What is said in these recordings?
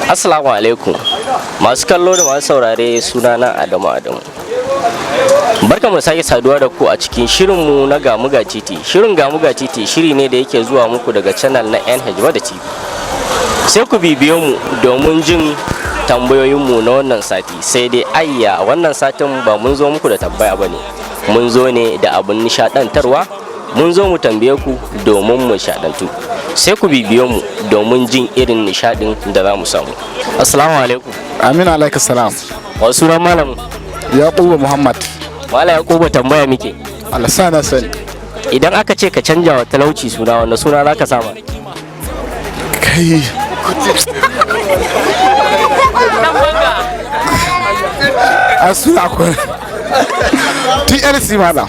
Assalamu alaikum. Masu kallo da masu saurare, sunana Adamu Adamu. Barka mu sake saduwa da ku a cikin shirinmu na Gamu Ga Titi. Shirin Gamu Ga Titi shiri ne da yake zuwa muku daga channel na NH da TV. Sai ku bibiyo mu domin jin tambayoyinmu na wannan sati. Sai dai ayya, wannan satin ba mun zo muku da tambaya ba ne. Mun zo ne da abin nishadantarwa. Mun zo mu tambaye ku domin mu nishadantu. Sai ku bibiyo mu domin jin irin nishadin da za mu samu. Assalamu alaikum. Aminu alaika salam. Wasu sunan malamin? Yaquba Muhammad. Malam Yakubu, tambaya muke. Allah sa na sani. Idan aka ce ka canja wa talauci suna, wanda suna za ka sama? Kai. A suna akwai. TLC mana.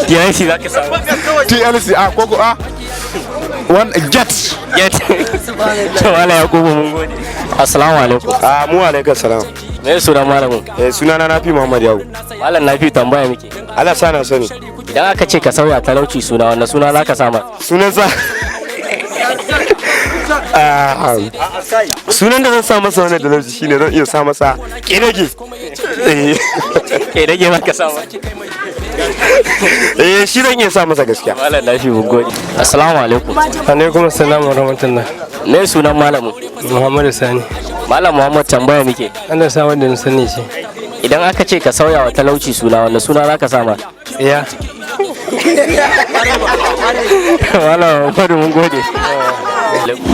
TLC za ka sama? TLC a koko a. One get. Get. To Malam Yakubu, mun gode. Assalamu alaikum. A mu alaikum salam. Me sunan malamin? Eh, sunana Nafi Muhammad Yawu. Malam Nafi, tambaya muke. Allah sa na sani. Idan aka ce ka sauya talauci suna, wanda suna za ka sama? Sunan sa Ah, sunan da zan sa masa wannan talauci shine zan iya sa masa kerege. Eh. Ke rage za ka sama? Eh, shi zan iya sa masa gaskiya. Malam Nafi, mun gode. Assalamu alaikum. Alaikum assalam wa rahmatullah. Me sunan malamin? Muhammadu Sani. Malam Muhammad, tambaya muke. Allah sa wanda na sani ce. Idan aka ce ka sauya wa talauci suna, wanda suna za ka sama? Ya. Malam Muhammadu, mun gode.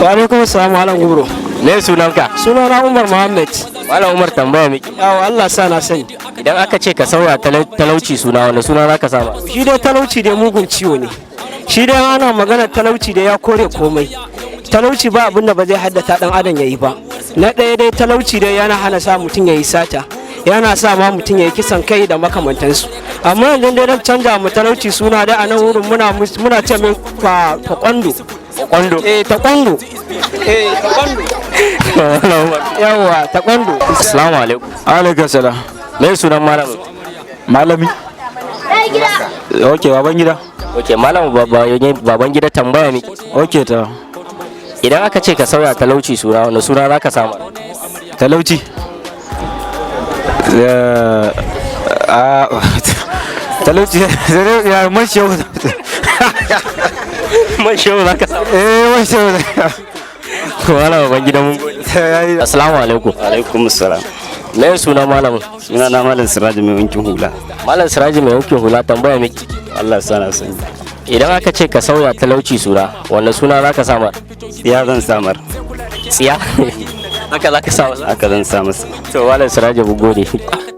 Wa alaikum assalam, Malam Gubro. Me sunanka? Sunana Umar Muhammad. Malam Umar, tambaya muke. Yawa, Allah sa na sani. Idan aka ce ka sauya talauci suna, wanda suna za ka sama? Shi dai talauci dai mugun ciwo ne. Shi dai ana magana talauci da ya kore komai. Talauci ba abin da ba zai haddata dan adam yayi ba. Na ɗaya dai, talauci dai yana hana sa mutum yayi sata. Yana sa ma mutum yayi kisan kai da makamantansu. Amma yanzu dai dan canja mu talauci suna dai, a nan wurin muna ce mai kwando. Kwando. Eh, ta kwando. Eh, ta kwando. Yawa, ta kwando. Assalamu alaikum. Alaikum salam. Me sunan malamin? Malami. Ok, baban gida. Ok, Malam Baban Gida, tambaya miki. Ok, ta. Idan aka ce ka sauya talauci suna, wanda suna za ka sama? Talauci. Eh, ah, talauci sai dai ya man shehu. Man shehu za ka sama? Eh, man shehu. Malam Baban Gida, mun gode. Assalamu alaikum. Alaikum salam. Me sunan malamin? Suna na Malam Siraji mai wankin hula. Malam Siraji mai wankin hula, tambaya miki. Allah sa na sani. Idan aka ce ka sauya talauci suna, wanda suna za ka sama? Ya zan samar. Tsiya? Haka za ka sama? Haka zan sa masa. To Malam Siraji, mun gode.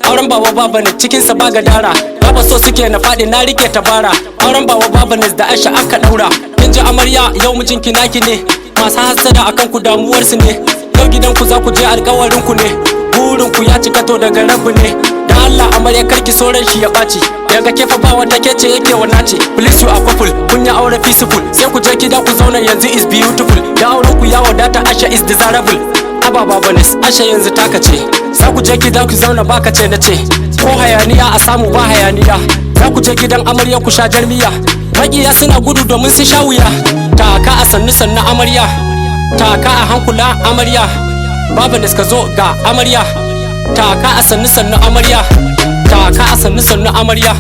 Auren baba baba ne, cikinsa ba gadara. Baba so suke na faɗi, na rike tabara. Auren baba baba ne da Aisha aka ɗaura. Kin ji amarya, yau mijinki naki ne. Masu hassada akan ku damuwarsu ne. Yau gidanku za ku je, alkawarin ku ne. Burin ku ya cika, to daga rabu ne. Da Allah amarya, karki so ran shi ya ɓaci. Daga kefa ba wata kece yake wannan ce. Please, you are couple, kun yi aure peaceful. Sai ku je gida ku zauna, yanzu is beautiful. Da auren ku ya wadata, Aisha is desirable. Haba babanis, Aisha yanzu taka ce. Za ku je gida ku zauna, baka ce na ce. Ko hayaniya a samu ba hayaniya. Za ku je gidan amarya ku sha jarmiya. Maƙiya suna gudu domin sun sha wuya. Taka a sannu sannu amarya. Taka a hankula amarya. Babanis, ka zo ga amarya. Taka a sannu sannu amarya. Taka a sannu sannu amarya.